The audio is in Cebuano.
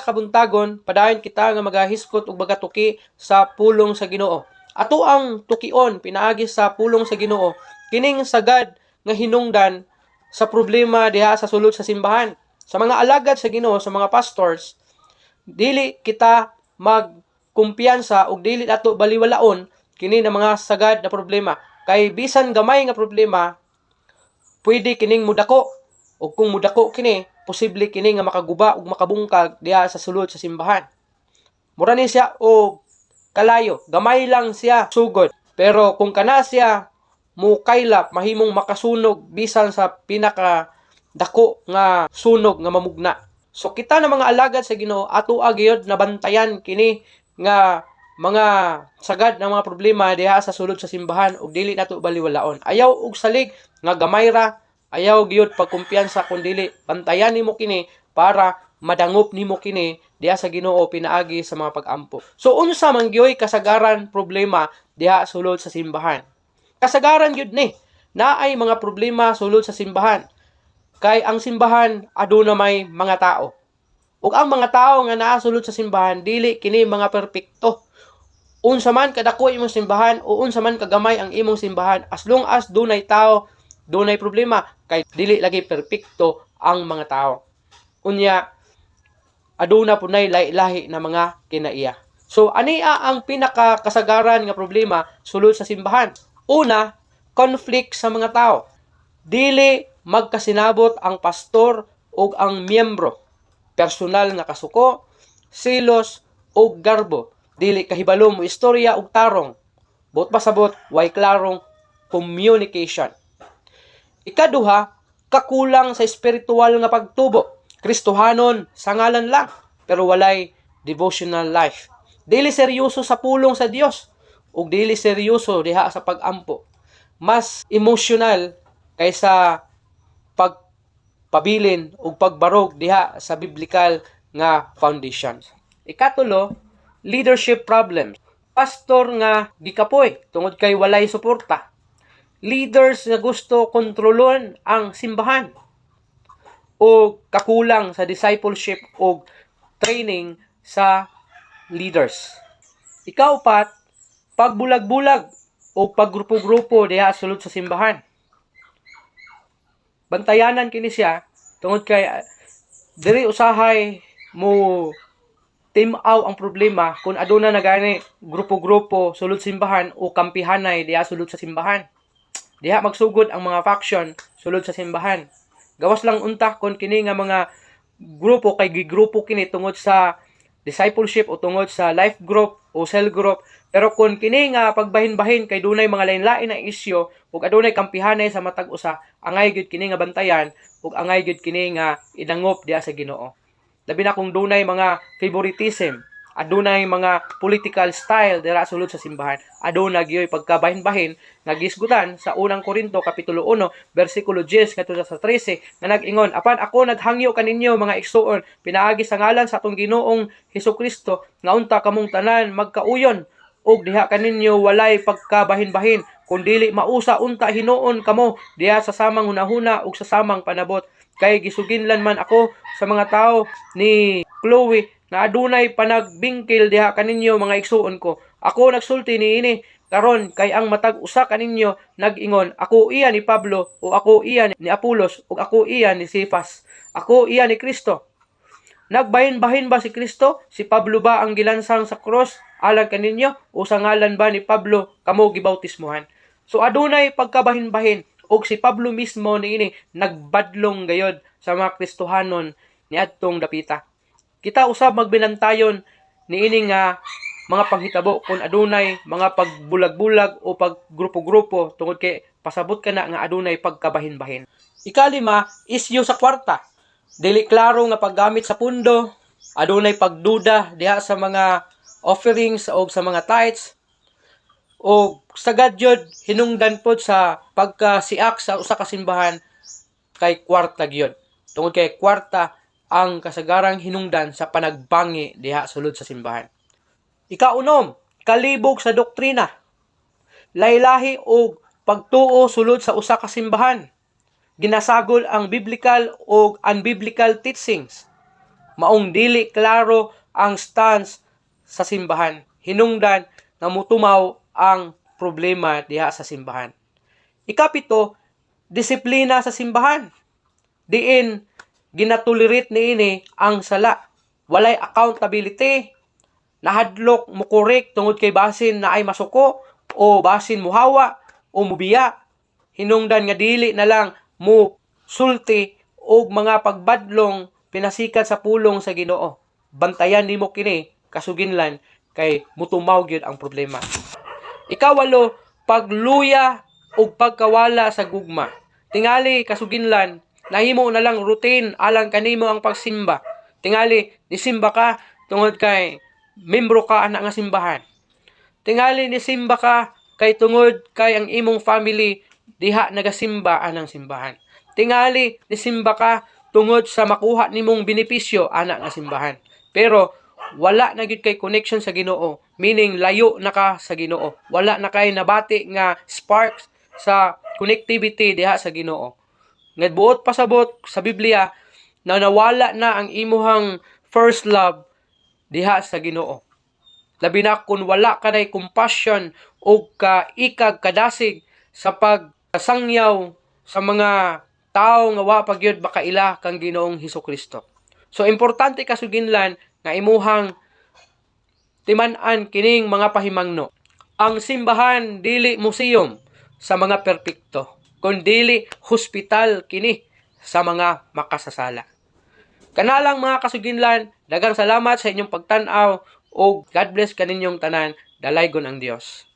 sa kabuntagon, padayon kita nga magahiskot ug magatuki sa pulong sa Ginoo. Ato ang tukion pinaagi sa pulong sa Ginoo kining sagad nga hinungdan sa problema diha sa sulod sa simbahan. Sa mga alagad sa Ginoo, sa mga pastors, dili kita magkumpiyansa ug dili nato baliwalaon kini na mga sagad na problema kay bisan gamay nga problema, pwede kining mudako, ug kung mudako kini, posible kini nga makaguba ug makabungkag diha sa sulod sa simbahan. Mura ni siya og kalayo, gamay lang siya sugod, pero kung kana siya mukaylap, mahimong makasunog bisan sa pinaka dako nga sunog nga mamugna. So kita na mga alagad sa Ginoo, ato gyud na bantayan kini nga mga sagad ng mga problema diha sa sulod sa simbahan ug dili nato baliwalaon. Ayaw og salig nga gamay ra, ayaw gyud pagkumpiyansa, kun dili bantayan nimo kini para madangop nimo kini diha sa Ginoo pinaagi sa mga pag-ampo. So unsa man gyoy kasagaran problema diha sulod sa simbahan? Kasagaran gyud ni naay mga problema sulod sa simbahan. Kay ang simbahan aduna may mga tao. Ug ang mga tao nga naa sulod sa simbahan, dili kini mga perpekto. Unsa man kadako imong simbahan o unsa man kagamay ang imong simbahan, as long as dunay tao, dunay problema kay dili lagi perpekto ang mga tao. Unya aduna punay lahi-lahi na mga kinaiya. So ania ang pinakakasagaran nga problema sulod sa simbahan? Una, conflict sa mga tao. Dili magkasinabot ang pastor ug ang miyembro. Personal nga kasuko, selos ug garbo. Dili kahibalo mo istorya ug tarong. Buot pasabot, way klarong communication. Ikaduha, kakulang sa espiritual nga pagtubo. Kristohanon sa ngalan lang, pero walay devotional life. Dili seryoso sa pulong sa Dios ug dili seryoso diha sa pag-ampo. Mas emotional kaysa pagpabilin ug pagbarog diha sa biblical nga foundation. Ikatulo, leadership problems. Pastor nga gikapoy tungod kay walay suporta. Leaders nga gusto kontrolon ang simbahan o kakulang sa discipleship o training sa leaders. Ikaupat, pagbulag-bulag o paggrupo-grupo diha sulod sa simbahan. Bantayanan kini siya tungod kay diri usahay mo timaw ang problema kung aduna na gani grupo-grupo sulod simbahan o kampihanay diha sulod sa simbahan. Diha magsugod ang mga faction sulod sa simbahan. Gawas lang unta kung kini nga mga grupo kay gigrupo kini tungod sa discipleship o tungod sa life group o cell group. Pero kung kini nga pagbahin-bahin kay dunay mga lain-lain na isyu ug adunay kampihanay sa matag usa, angay gyud kini nga bantayan ug angay gyud kini nga idangop diha sa Ginoo. Labi na kung dunay mga favoritism, adunay mga political style dira sulod sa simbahan, aduna gyoy pagkabahin-bahin nga gisgutan sa Unang Korinto kapitulo 1 bersikulo 10 ngadto sa 13 nga nag-ingon, "Apan ako naghangyo kaninyo, mga igsuon, pinaagi sa ngalan sa atong Ginoong Hesukristo, nga unta kamong tanan magkauyon ug diha kaninyo walay pagkabahin-bahin, kun dili mausa unta hinuon kamo diha sa samang hunahuna ug sa samang panabot. Kay gisuginlan man ako sa mga tao ni Chloe na adunay panagbingkil diha kaninyo, mga igsuon ko. Ako nagsulti niini karon kay ang matag usa kaninyo nag-ingon, 'Ako iya ni Pablo,' o 'Ako iya ni Apolos,' ug 'Ako iya ni Cephas,' 'Ako iya ni Kristo.' Nagbahin-bahin ba si Kristo? Si Pablo ba ang gilansang sa cross alang kaninyo o sa ngalan ba ni Pablo kamo gibautismuhan?" So adunay pagkabahin-bahin ug si Pablo mismo niini nagbadlong gayod sa mga Kristohanon niadtong dapita. Kita usab magbinantayon niini nga mga panghitabo kung adunay mga pagbulag-bulag o paggrupo-grupo tungod kay pasabot kana nga adunay pagkabahin-bahin. Ikalima, isyu sa kwarta. Dili klaro nga paggamit sa pundo, adunay pagduda diha sa mga offerings o sa mga tithes, o sagad gyud hinungdan pod sa pagkasiak sa usa ka simbahan kay kwarta gyud. Tungod kay kwarta ang kasagarang hinungdan sa panagbangi diha sulod sa simbahan. Ikaunom, kalibog sa doktrina. Lahi-lahi og pagtuo sulod sa usa ka simbahan. Ginasagol ang biblical o unbiblical teachings. Maong dili klaro ang stance sa simbahan. Hinungdan nga mutumaw ang problema diha sa simbahan. Ikapito, disiplina sa simbahan. Diin ginatolerate niini ang sala. Walay accountability. Nahadlok mo-correct tungod kay basin naay masuko o basin muhawa o mubiya. Hinungdan nga dili na lang mo sulti og mga pagbadlong pinasikat sa pulong sa Ginoo. Bantayan nimo kini, kasuginlan, kay mutumaw gyud ang problema. Ikawalo, pagluya ug pagkawala sa gugma. Tingali, kasuginlan, nahimo na lang routine alang kanimo ang pagsimba. Tingali, nisimba ka tungod kay membro ka ana nga simbahan. Tingali, nisimba ka kay tungod kay ang imong family diha nagasimba anang simbahan. Tingali, nisimba ka tungod sa makuha nimong benepisyo ana nga simbahan. Pero wala na gyud kay connection sa Ginoo, meaning layo na ka sa Ginoo. Wala na kay nabati nga sparks sa connectivity diha sa Ginoo. Nga buot pasabot sa Biblia na nawala na ang imuhang first love diha sa Ginoo. Labi na kung wala ka nay compassion o kaikag kadasig sa pagsangyaw sa mga tao nga wa pa gyud makaila kang Ginoong Hesukristo. So importante, kasuginlan, nga imuhang timan-an kining mga pahimangno. Ang simbahan dili museum sa mga perpekto, kundili hospital kini sa mga makasasala. Kanalang, mga kasuginlan, daghang salamat sa inyong pagtan-aw ug God bless kaninyong tanan. Dalaygon ang Dios.